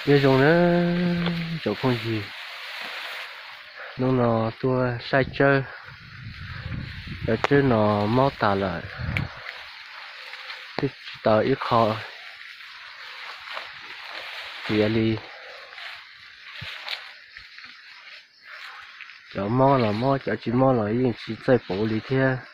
Nyob zoo na tsoom phooj ywg, hnub no tuaj saib tsawb, cov tsawb no mob tas lawm, twb tsis tau ib qho tiav li. Cov mob los mob, cov tsis mob los yeej tsis txawj pauv li thiab.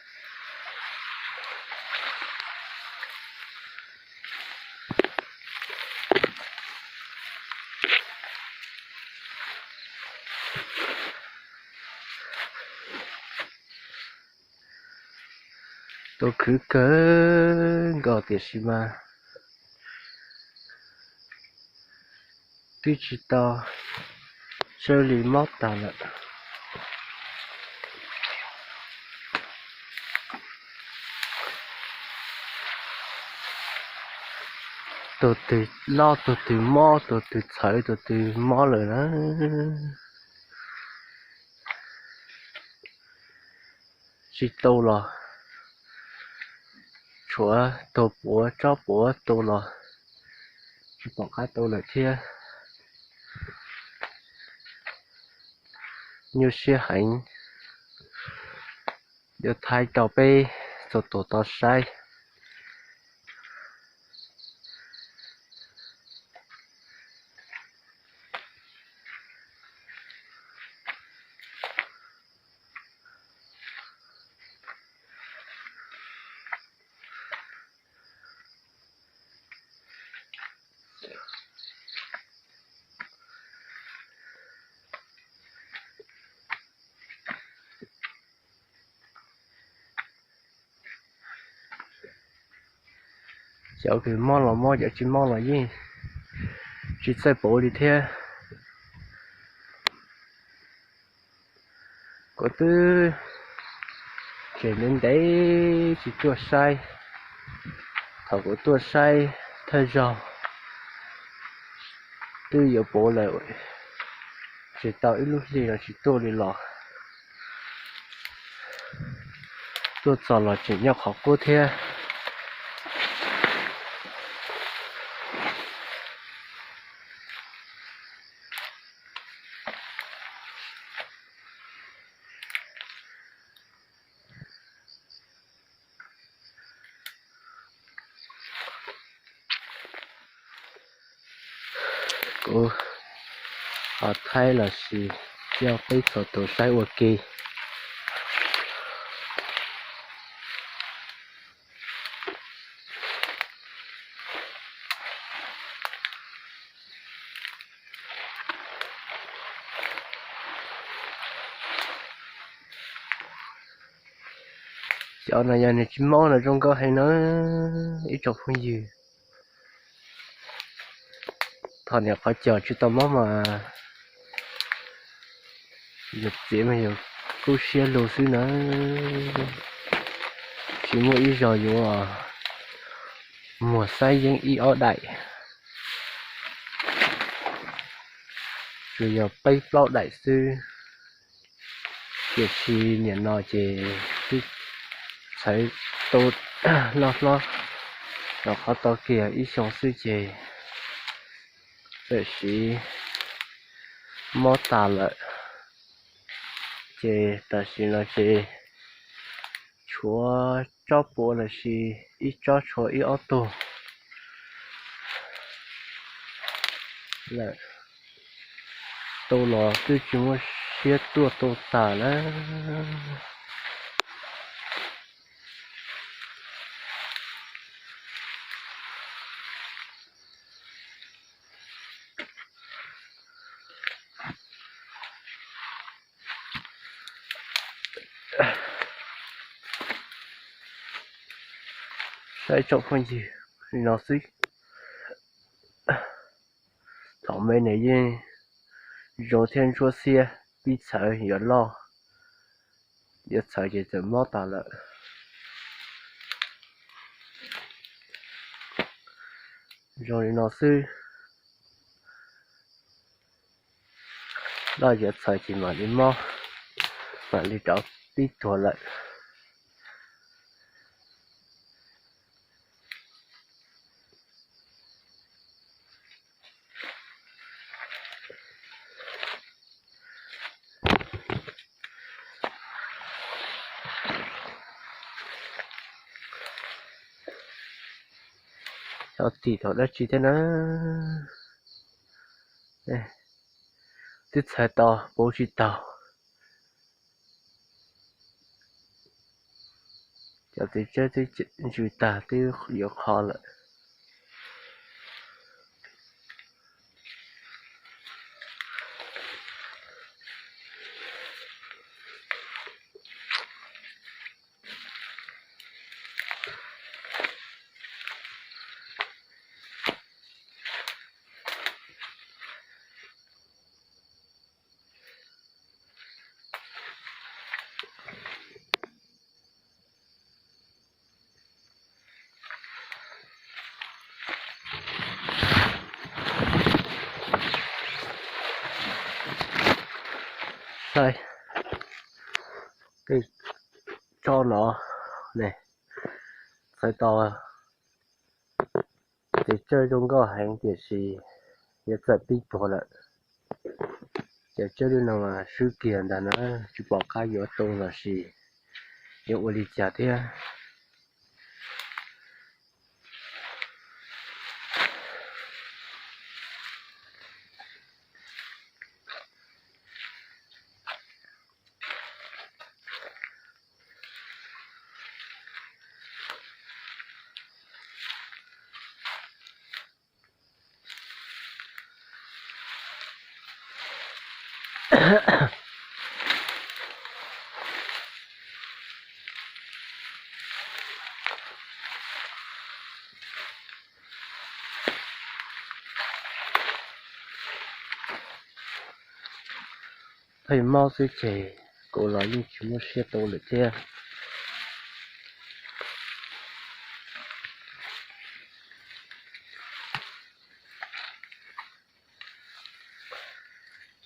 Tau khwv kawg nkaus tiam sis mas twb tsis tau tsawb li, mob tas lawm. Tus twg loj, tus twg mob, tus twg txhawv, tus twg mob lawm na. Tsis tu los tshuav tug puav tsob puav tu los tsis pom qab tu lawm thiab. Nyuaj siab heev, yuav thaij rau peb txhua tus tau saib. Cov kws mob los mob, cov tsis mob los yeej tsis txawj pauv li thiab. Kuv twb tseem ntev ntev tsis tuaj saib, thaum kuv tuaj saib thawj zaug twb yuav pauv lawm, tsis tau ib lub hli los tsis tuaj li los. Tuaj txog los tseem nyob qhov qub thiab. Kuv ho thaij los sis coj peb txhua tus saib ua ke. Cov no yog nws tsis mob no zoo nkauj heev na ib tsoom phooj ywg. Thaum niam qhov cos tsis tau mob mas yus txiav mas yus kub siab lug xwb na. Tsis muaj ib zaug yuav muag xaib yeeb ib ob daim, tsuas yog peb plaub daim xwb. Tiam sis nim no ces twb txhawv tu loj hlob, rau qhov tau kiag ib xyoo xwb ces txawm siv mob tas lawm. Ces tam sim no ces tshuav tsob puav los sis ib tsob tshuav ib ob tug lawm. Tu los twb tsis muaj siab tuaj tu tas lawm. Saib tsoom phooj ywg li no xwb. Thaum me nws yeej zoo thiab ntsuab xiab, pib txhawv yuav loj, yuav txhawv ces txawm mob tas lawm. Zoo li no xwb, loj yuav txhawv ces mam li mob, mam li rov pib tuag lawm. Tau tim thaum dab tsi thiab na? Twb txhais tau puv tsis tau. Cov tes tsawb twb ntsws tag twb yuav qho lawm. Saib tej tsob no ne, txhais tau tes tsawb zoo nkauj heev tiam sis yuav txawm pib puag lawm. Ces tsawb lub no mas swb kiag ntag na, tsis pom qab yuav tu los sis yuav ua li cas thiab. Pheej mob xwb ces kuv los yeej tsis muaj siab tu lawm thiab.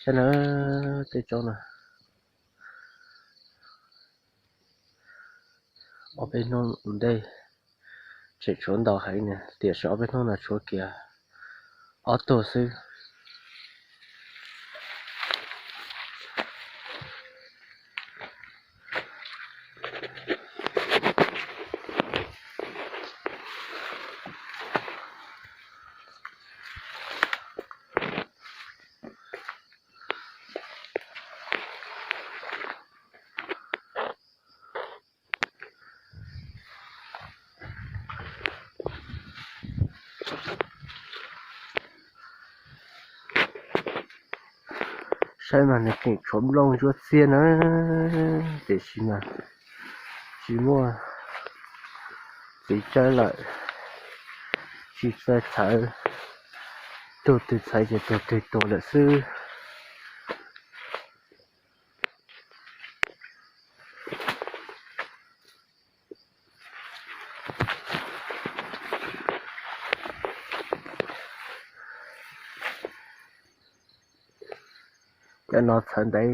Saib na, tej tsob no ob peb hnub ntej tseem tshuav ntau heev na, tiam sis ob peb hnub no tshuav kiag ob tug xwb. Saib mas nws tseem tshuav nplooj ntsuab txiab na, tiam sis mas tsis muaj txiv tsawb lawm, tsis txawj txhawv, tug twg txhawv ces tug twg tuag lawm xwb. Cov no txhawv ntev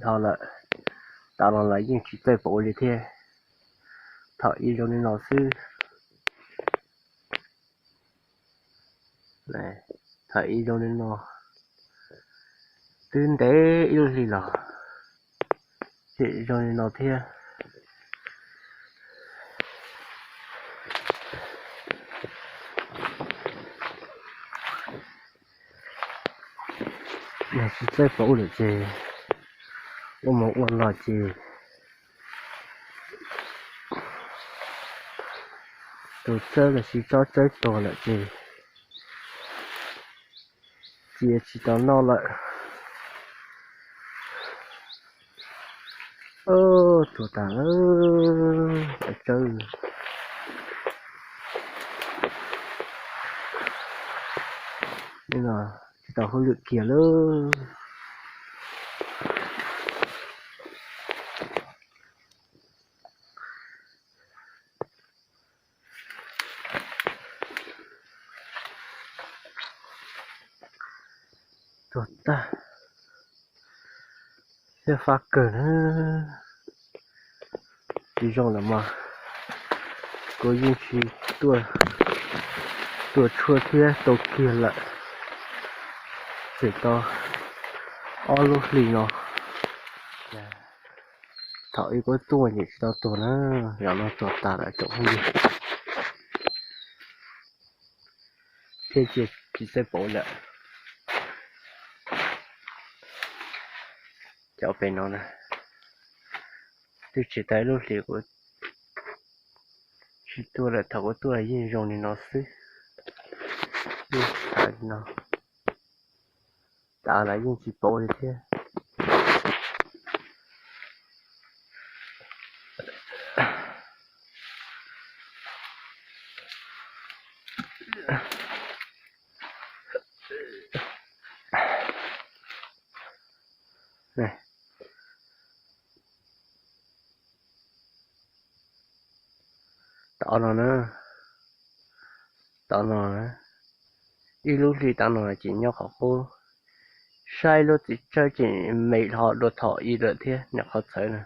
dhau lawm, tas los lawv yeej tsis txawj pom ua li thiab. Thaum ib zoo li no xwb, thaum ib zoo li no, twb ntev ib lub hli los tseem zoo li no thiab. Yog tsis txawj pom ua lawm ces ua mus ua los ces tus tsawb los sis tsob tsawb tuag lawm ces cia tsis tau noj lawm. Tuag tas lawm, tsawb no tsis tau hauj lwm kiag lawm. Tuag tag, thiab fab kawg na. Tsis zoo lawm mas kuv yeej tsis tuaj, tuaj tshuab thiab tau kiag lawm. Tseem tau ob lub hlis no, thaum ub kuj tuaj ces tsis tau tuag na, zaum no tuag tas lawm tsoom phooj ywg. thiaj cia tsis txawj pauv lawm. Cov pem no na, twb tsis tau ib lub hlis kuv tsis tuaj lawm, thaum kuv tuaj yeej zoo li no xwb. Yeej xav li no, tas los yeej tsis pauv li thiab. Tod no na, tod no, ib lub hli tod no ces nyob qhov qub, saib lub txiv tsawb ces me hlo dua thaum ub lawm thiab, nyob qhov txhawv na.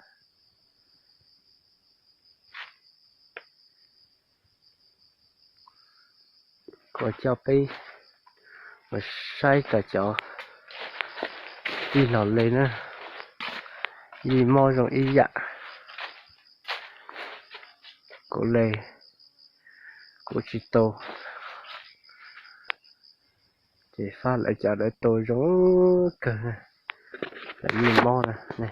Kuv coj peb mus saib tau cov tij laug le na, li mob zoo ib yam. Kuv le, kuv tsis tau, ces fab lawv cov lawv tau zoo kawg, lawv li mob na.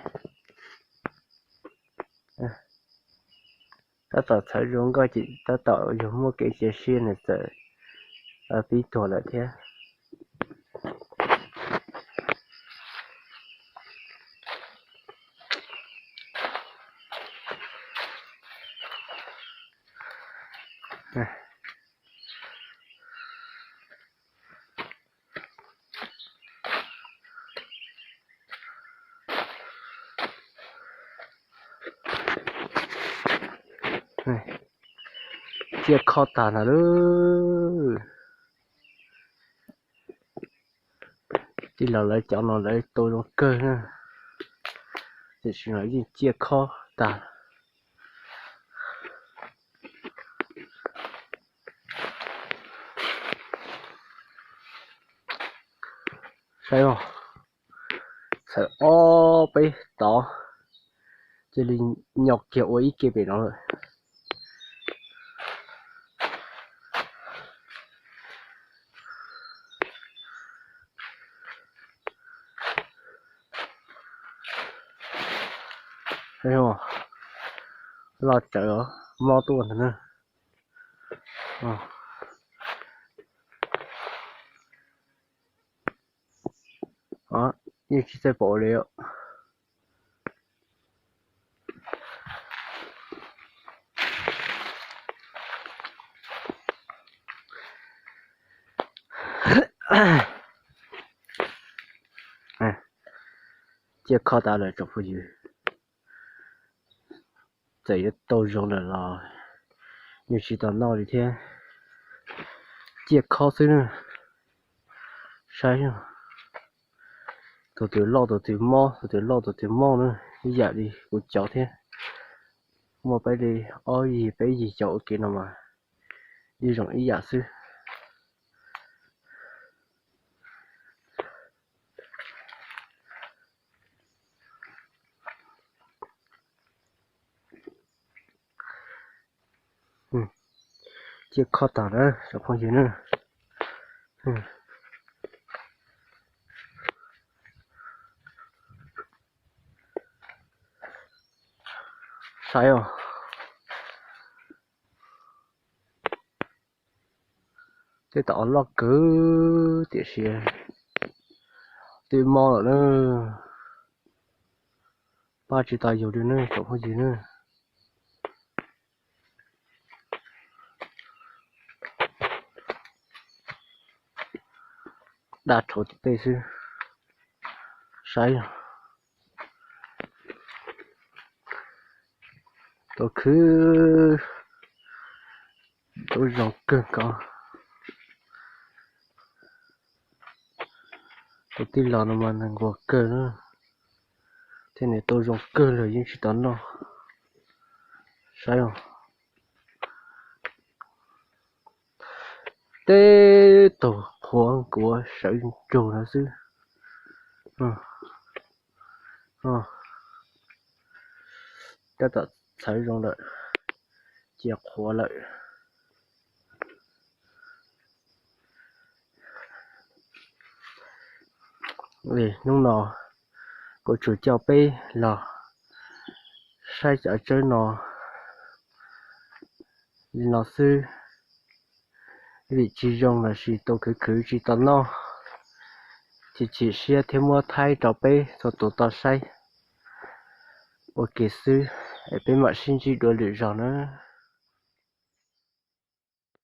Tab tom txhawv zoo nkauj ces tab tom yog muaj kev cia siab nws txawm pib tuag lawm thiab. Ciaj khob tag no lawm. Tij laug lawv cov no lawv tau zoo kawg na, tiam sis mas yeej ciaj khob tag. Saib os, txhawm ob peb tod, cia li nyo kiag ua ib ke pem no lawm. Loj tsawv os, mob tuaj ntag na. Yeej tsis txawj pom li. Ciaj khob tas lawm tsoom phooj ywg. Txawm yuav tau zoo lawm los yeej tsis tau noj li thiab. Ciaj khob xwb na. Saib, tus twg loj tus twg mob, tus twg loj tus twg mob na, ib yam li kuv cov thiab. Muaj peb li ob yig peb yig cov ua ke no mas ib zoo ib yam xwb. Ciaj khob tag na tsoom phooj ywg na. Saib os. Tej tom loj kawg tiam sis twb mob lawm na. Pab tsis tau yus li na tsoom phooj ywg na. Daj rhuav tim tej xwb. Saib, tau khwv, tau zoo kawg nkaus. Tus tij laug no mas nws nquag kawg na, thiab nws tau zoo kawg lawm yeej tsis tau noj. Saib os. Teb tug qhuav nkuav sawv ntsug no xwb. Tab tom txhawv zoo lawm, cia qhuav lawm. Hnub no kuv tsuas coj peb los saib cov tsawb no li no xwb, vim tsis zoo lossis tus khwv khwv tsis tau noj, ces chim siab thiab muab thaij rau peb txhua tus tau saib ua ke xwb, es peb mam sib ntsib dua lwm zaus na.